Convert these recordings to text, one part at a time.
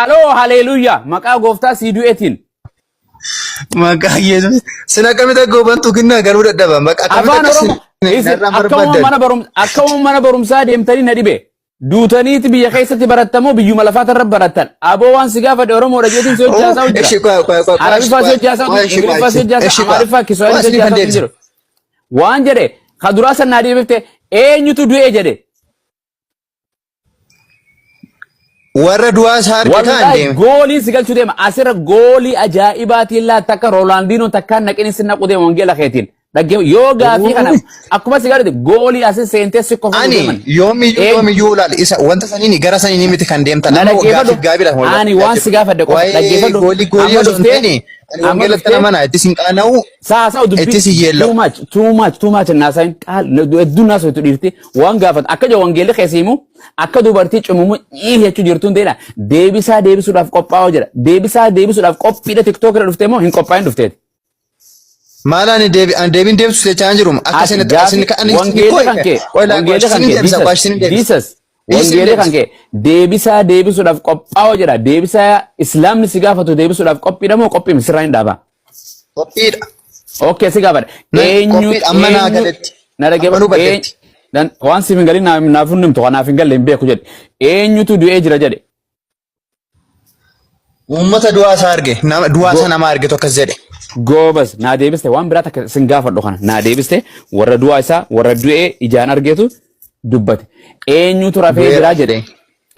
Haloo haleeluyyaa maqaa gooftaa sii du'eetiin. Maqaa Yesuus. Sin akkamitti akka hubattu kinnaa garuu dadhaba. Maqaa akkamitti Afaan akka Oromoo sin isin narraan akkuma barbaadan. mana barumsa akkuma mana barumsaa deemtanii na dhibe. Duutaniiti biyya keessatti barattamoo biyyuma lafaatarra barattan. Aboo waan si gaafadhe Oromoodha jeetiin si hojii haasa'u jira. Eshi qoy qoy qoy Arabiffaa si hojii haasa'u jira. Ingiliffaa si hojii haasa'u. Amaariffaa Kiswahilii si hojii haasa'u jiru. Waan jedhe ka duraa san naa deebifte eenyutu du'e jedhe. Warra du'aa isaa arge kaan Wallahi deeme. goolii si galchuu deema. Asirra goolii ajaa'ibaatiin laatta akka Roolaandiinoon takkaan naqin si naqu deema wangeela keetiin. Dhaggee yoo gaafii kana akkuma si gaafate goolii asi seentee si kofaluu Ani deeman. yoomiyyuu Een- yoomiyyuu laal isa wanta saniin gara saniin miti kan deemtan Na amma dhaggeeffadhu. gaaffiif gaabii lafa Ani waan si gaafadhe qofa Waa'ee dhaggeeffadhu. goolii goolii Amma osoo hin dhuftee ta'in ani amma wangeelatti dhuftee nama na itti sin qaana'u saasaa dubbii itti si yeella'u. too much too much too much naasain qaal hedduu naasoo dhiirti waan gaafatu akka jiru wangeelli keessa himu akka dubartii cimumu ciih jechuu jirtu hin ta'ina deebisaa deebisuudhaaf qophaa'oo jira deebisaa deebisuudhaaf qophiidha tiktook irra dhuftee moo hin qophaa'in dhufteeti. Maal ani deebi ani deebiin deebisuuf jechaa hin jiru. Akka Ati isin gaafi isin ani wangeelli kan kee wangeelli kan isin kee deebisa Jesus isin deebisa. Jesus Isin wangeelli kan deebisa. kee deebisaa deebisuudhaaf qophaa'oo jedha deebisaa islaamni si gaafatu deebisuudhaaf qophiidha moo qophii miti sirraa hin dhaaba. Qophiidha. Okay si gaafadha Na eenyu qophiidha amma naa eenyu galetti. na Amma nu dhaggeeffadhu baddetti. waan siif hin galin naaf hin himtu kanaaf hin galle hin beeku jedhe eenyutu du'ee jira jedhe. Uummata du'aa isaa arge nama du'aa isaa nama argetu akkas jedhe. Goobas naa deebiste waan biraa takka sin gaafadhu kana naa deebiste warra du'aa isaa warra du'ee ijaan argetu dubbate. Eenyutu rafee Du'eera. jira jedhe.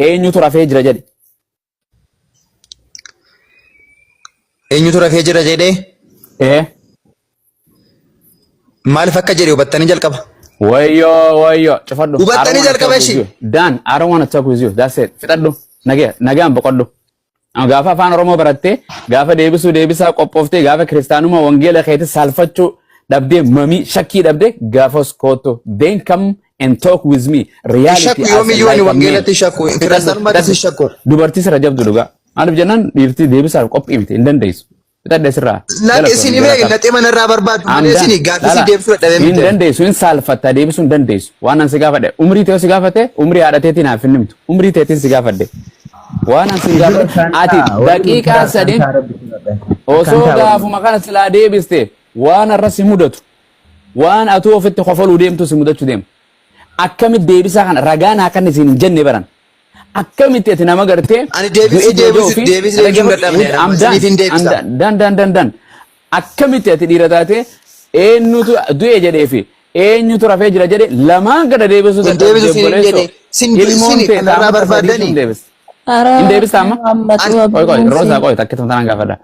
Eenyutu rafee jira jedhe. Eenyutu rafee jira jedhee Ee. maaliif akka jedhe hubattanii jalqaba. Wayyoo wayyoo cufadhu. I don't Hubattanii wanna jalqaba talk with ishii. you. Dan I don't wanna talk with you. That's it. Fixadhu. Nagaya nagaan boqodhu. Gaafa afaan Oromoo barattee gaafa deebisuu deebisaa qophooftee gaafa kiristaanummaa wangeela keetti saalfachuu dhabdee mamii shakkii dhabdee gaafas koottu. Then come and talk with me. Reality Shakku as yoomiyyuu ani like a man. wangeelatti shakku Fixadhu kiristaanummaatti fixadhu. shakku. Dubartii sirra jabdu dhugaa. Maaliif jennaan dhiirtii deebisaaf qophii miti hin dandeessu. Fixadhe sirraa. Lakki Galatoomi isin himee galataa. laxee manarraa barbaaddu malee Amdaan isin gaaffii lala deebisuu dadhabee hin miti. dandeessu hin saalfatta deebisuu hin dandeessu. Waan an si gaafadhe umrii ta'e si gaafate umrii haadha teetiin naaf hin himtu. Umrii teetiin si gaafadhe. Waan an si gaafadhe ati daqiiqaa sadiin osoo gaafuma kana silaa deebiste waan har'a si mudatu waan atuu ofitti kofaluu deemtu si mudachuu deema. Akkamitti deebisaa kana ragaa naa kan isin hin jenne baran. Akkamitti ati nama gartee Ani deebisii du'ee jira deebisu ofii deebisii deebisuu hin dadhabne I'm amma done isiniif hin I'm deebisa. done done done done done akkamitti ati dhiira taate eenyutu du'e jedhee fi eenyutu rafee jira jedhe lamaan gada deebisuu Hin dadhabde deebisu isin hin obboleessoo jedhe sin ilmoon sin tee kanarraa taamata sadiitu barbaadani. hin deebis Ara hin deebista amma Muhammad Ani qoy qoy roozaa Abdul qoy takka tanaan gaafadha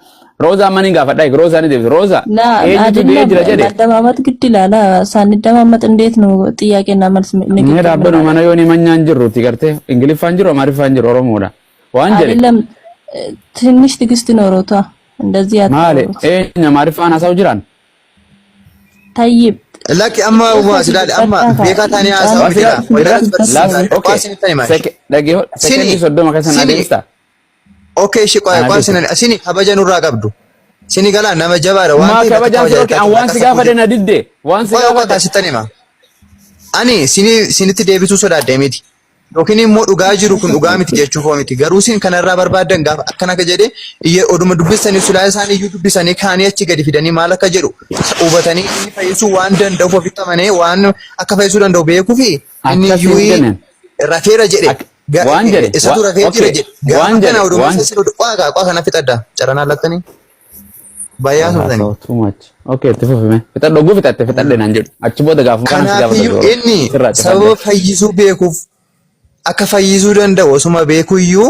roozaa amma ni gaafadha roozaa ni deebisa roozaa ና eenyutu du'ee አይደለም jira jedhe መደማመጥ ግድ ይላል። ሳንደማመጥ እንዴት ነው ጥያቄና መልስ Mee ንግግር dhaabbanu የምናደርገው? mana yoonii manyaan jirruuti gartee Ingiliffaan jiru Amaariffaan jiru Oromoodha. Waan jedhe አይደለም ትንሽ ትዕግስት ኖሮታ እንደዚህ maali አታወሩት። eenyu Amaariffaan haasa'u jiraan? ታይብ Lakki amma waa silaale amma beekaa taanee haasa'u Waan miti laa. sila Walirratti last barsiisaa okay waa isinitti himaa ishee. sekendii Sini 30 keessa naa sini deebista? okay ishee qoy Ana qoy deebista. sini sini kabaja nurraa qabdu. Sini galaa nama jabaadha waan Maa ta'eef akka kabajaan si kabaja dhorke an waan akka si safuu gaafadhe na didde waan si Qoy qoy gaafadhe taasistan hima. Ani sini sinitti deebisuu sodaadhe miti. Yookiin immoo dhugaa jiru kun dhugaa miti jechuu koo miti. Garuu isin kanarraa barbaaddan gaafa akkana akka jedhe iyyee oduma dubbisanii sulaa isaanii iyyuu dubbisanii kaanii achi gadi fidanii maal akka jedhu hubatanii inni fayyisuu waan danda'uuf ofitti amanee waan akka fayyisuu danda'u beekuu fi inni Akkasii hin iyyuu jenneen. rafeera jedhe Waan jedhe isatu rafee jira okay jedhe gaafa waan kana jedhe oduma waan isa sin qaa qaa kana fixadda caranaa lattanii baay'ee haasofsanii. Haasa'u too much. Okay itti fufi mee. Fixadhu oguu fixatte fixadhe naan jedhu. Achi booda gaafuma kana si gaafadha Kanaafiyyuu yeroo inni sirraa cufadhe. sababa fayyisuu beekuuf akka fayyisuu danda'u osuma beekuyyuu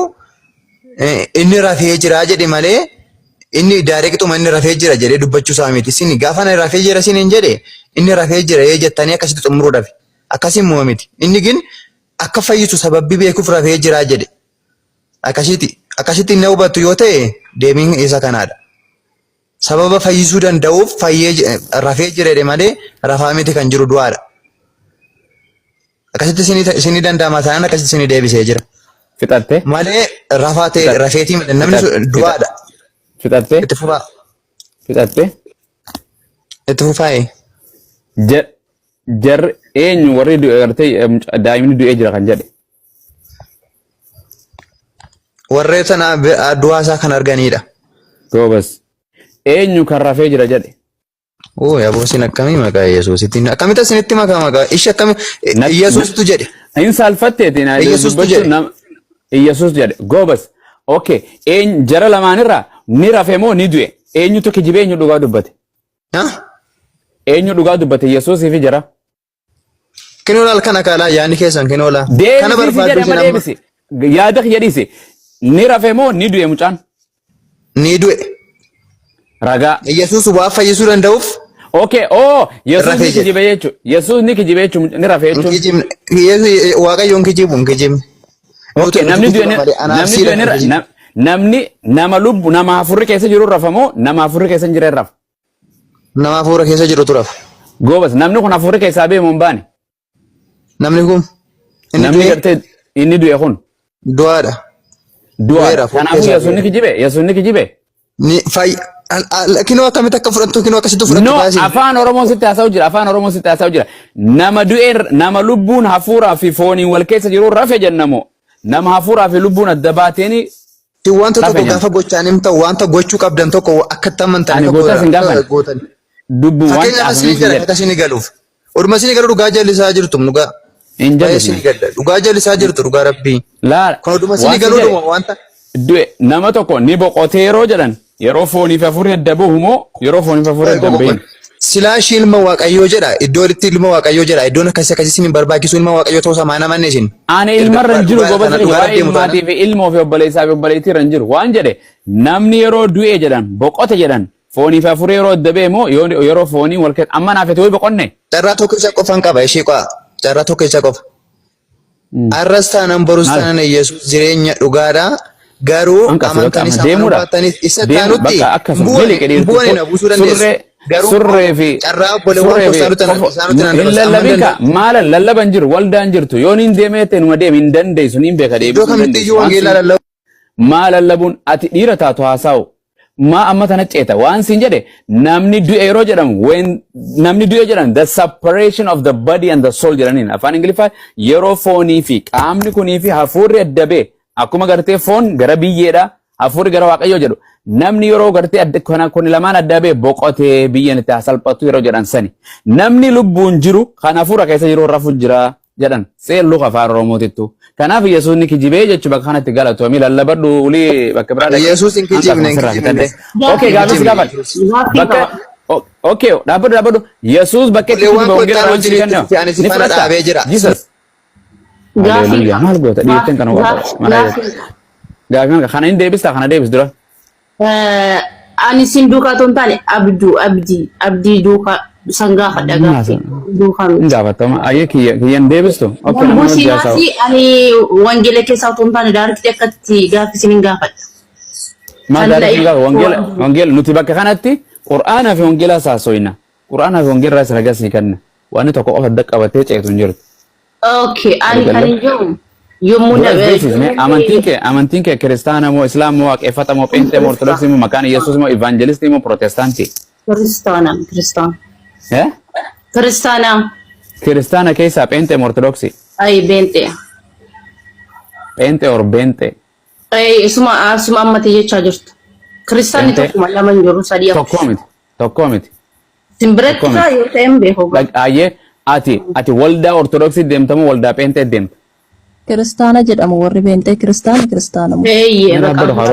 inni rafee jira jedhe malee inni daayireektuma inni rafee jira jedhee dubbachuu isaa miti. Isin gaafa inni rafee jira isin hin jedhe inni rafee jira ee jettanii akkasitti xumuruudhaaf akkasii immoo miti. Inni gin akka fayyisu sababbi beekuuf rafee jira jedhe. Akkasitti akkasitti inni hubattu yoo ta'e deebiin isa kanaadha. Sababa fayyisuu danda'uuf fayyee rafee jira jedhe malee rafaa miti kan jiru du'aadha. Akkasitti isinii danda'ama taanaan akkasitti isinii deebisee jira. Fixatte. Malee rafaa ta'e Fixatte. rafeetii miti namni sun Fixatte. du'aadha. Fixatte. Itti fufaa. Fixatte. Itti fufaa'e. Jarri eenyu warri du'e gartee daa'imni du'ee jira kan jedhe. Warree sana du'aa isaa kan arganidha. Goobas. Eenyu kan rafee jira jedhe? Oo yaboo isin akkamii maqaa Yesuusitti akkamitti isinitti makaa maqaa ishee akkamii Yesuusitu jedhe. Hin saalfatteeti na Yesuustu dubbachuu jedhe. Yesuus jedhe. Goobas. Okay. Eenyu jara lamaanirraa ni rafe moo ni du'e? Eenyutu kijibee, eenyu dhugaa dubbate? Ha? Eenyu dhugaa dubbate, Yesuusii fi jara? Kinoo kana kaalaa yaadni keessan kinoo laa. Kana Deebisi barbaaddu jedhe isin amma amma deebisi. Yaada kiyya dhiisi. Ni rafe moo ni du'e mucaan? Ni du'e. Ragaa. Yesuus waa fayyisuu danda'uuf Okay, oh, Yesuus rafee ni jedhe. kijibe jechuudha. Yesuus ni kijibe jechuudha. Ni rafe Hin jechuun. kijibne. Yesuus Waaqayyo hin kijibu, hin kijibne. Okay, namni du'e ni malee anaaf namni siidha du'e ni hin kijibne. namni nama lubbu nama hafuurri keessa jiru rafa moo nama hafuurri keessa hin jirre rafa? Nama hafuura keessa jirutu rafa. Goobas, namni kun hafuurri keessaa beemu hin baane. Namni kun inni Namni du'e gartee inni du'e kun du'aadha. Du'aadha. Du'eera, hafuura Kanaafuu keessaa Yesuus ni du'eera. kijibe. Yesuus ni kijibe. Ni fay kinoo akkamitti akka fudhattu, kinoo akkasitti fudhattu No, baasii. Afaan Oromoon sitti haasa'u jira. Afaan Oromoon sitti haasa'u jira. Nama du'e, nama lubbuun hafuuraa fi fooniin wal keessa jiru rafe jennamoo nama hafuuraa fi lubbuun adda baateeni Si wanta rafe tokko jenna? Gaafa gochaan himta wanta gochuu qabdan tokko akka itti amantan Ani akka goota sin gaafan. gootan. Dubbuun waan Fakkeenyaaf caafamee isinii sin jala jedhe. akka isinii galuuf. Oduma isinii galu dhugaa jallisaa jirtu dhugaa. Hin Baay'ee jallisne. isinii galla. Dhugaa jallisaa jirtu dhugaa rabbii. Laala. Kun oduma Waan isinii sin galuu jedhe dhuma wanta. Du'e nama tokko ni boqotee yeroo jedhan, yeroo foonii fi hafuurri adda bahu moo yeroo foonii fi hafuurri adda hin bahin? Silaa ishii ilma Waaqayyoo jedha. Iddoo itti ilma Waaqayyoo jedha. Iddoon akkasii akkasii isin hin barbaachisu, ilma Waaqayyoo ta'uu isaa maan amanne isin? Ani ilmarra hin jiru Dhugaa goba kana sirrii dhugaa waa'ee deemu taana. ilmaatii fi ilmoo fi obboleessaa fi obboleettii irra hin jiru. Waan jedhe, namni yeroo du'e jedhan, boqote jedhan, foonii fi hafuurri yeroo adda bahe moo yeroo foonii wal keessa amma naaf itti boqonne? Carraa tokko isa qofan qaba ishee qo'a. Carraa tokko isa qofa. Arras taanaan borus Maal? taanaan Yesuus jireenya dhugaadha. Garuu Hanqasi bakka amantanis amma amanuu deemuudha. baatanis isa Deemu taanutti bakka akkasuma bu'uun miliqe dhiirti bu'uun na buusuu dandeessu. Surree Garuu surree fi carraa obboleewwan surree koo fi isaanutti qofa isaanutti nan hin dabarsa amma lallabin ka danda'u. maala lallaban jiru waldaan jirtu yoo niin deemee ta'e numa deemi hin dandeessu niin beeka Iddoo deebisuu hin kamitti dandeessu iyyuu waan wangeelaa siin lallabuu maa lallabuun ati dhiira taatu haasa'u maa amma tana ceeta? Waan siin jedhe, namni du'e yeroo jedhamu, when namni du'e jedhan, the separation of the body and the soul jedhaniin afaan Ingiliffaa, yeroo foonii fi qaamni kunii fi hafuurri adda ba'e, akkuma gartee foon gara biyyeedha, hafuurri gara Waaqayyoo jedhu, namni yeroo gartee adda kana kun lamaan adda ba'e boqotee biyyeen itti haa salphatu yeroo jedhan sani, namni lubbuun jiru kan hafuura keessa jiru rafu jira jedhan seellu afaan Oromootittu. Kanaaf Yesuus ni kijibee jechuu bakka kanatti galatoomii lallabadhu ulii bakka biraa dhaqee Yesuus hin kijibne, hin sirraa kijibne. fitadhe. Okay, gaafii si gaafadha. Gaaffii Bakka qaba. okay, dhaabbadhu, dhaabbadhu. Yesuus bakka itti Obboleewwan kijibe koo wangeela ittaan waan sii wajjin itti kenna. fufe ani si Ni faana fudhatta. dhaabee jira. Jesus. Gaaffii Haleluuyaa. qaba. Maal goota dhiirtiin kana qofa. Gaaffii. Gaafii kana hin deebistaa? Kana deebis dura. Ani sin duukaa otoo hin taane Abduu Abdii Abdii duukaa san gaafadha gaaffii duukaa Hin miti. gaafatama. Ayyee kiyya kiyyan deebistu. Okay, nama hojii haasa'u. Busiinaasi ani wangeela keessaa otoo hin taane daartii akkatti gaaffii sin hin gaafadha. Maal Kan daartii ta'e- gaafa wangeela wangeela nuti bakka kanatti Qur'aanaa fi wangeela saasoyna. Qur'aanaa fi wangeela irraa ragaa sii kenna. Waan tokko qofa adda qabatee ceetu hin jirtu. Okay, ani kan hin jiru yommuu Dura beeksisne amantiin kee kiristaana moo islaam moo waaqeffata moo pheenxee moo ortodoksii moo maqaan Yesuus moo evangelistii moo protestaantii? Kiristaana, kiristaana. Eh? Kiristaana. Kiristaana keessaa pheenxee moo ortodoksii? Ay, beenxee. Pheenxee or beenxee? Ay, isuma asuma ammatti jechaa jirtu. Kiristaanni Pheenxee. tokkuma, lama hin jiru, sadii, afur. Tokkoo miti. Tokkoo miti. Simbiratti Tokkoo kaa miti. yoo ta'e hin beeku. Ayyee, ati waldaa ortodoksii deemta moo waldaa pheenxee deemta? Kiristaana jedhamu warri beenxee, kiristaana, kiristaana. Eeyyee Ni bakka. dhaabbatu.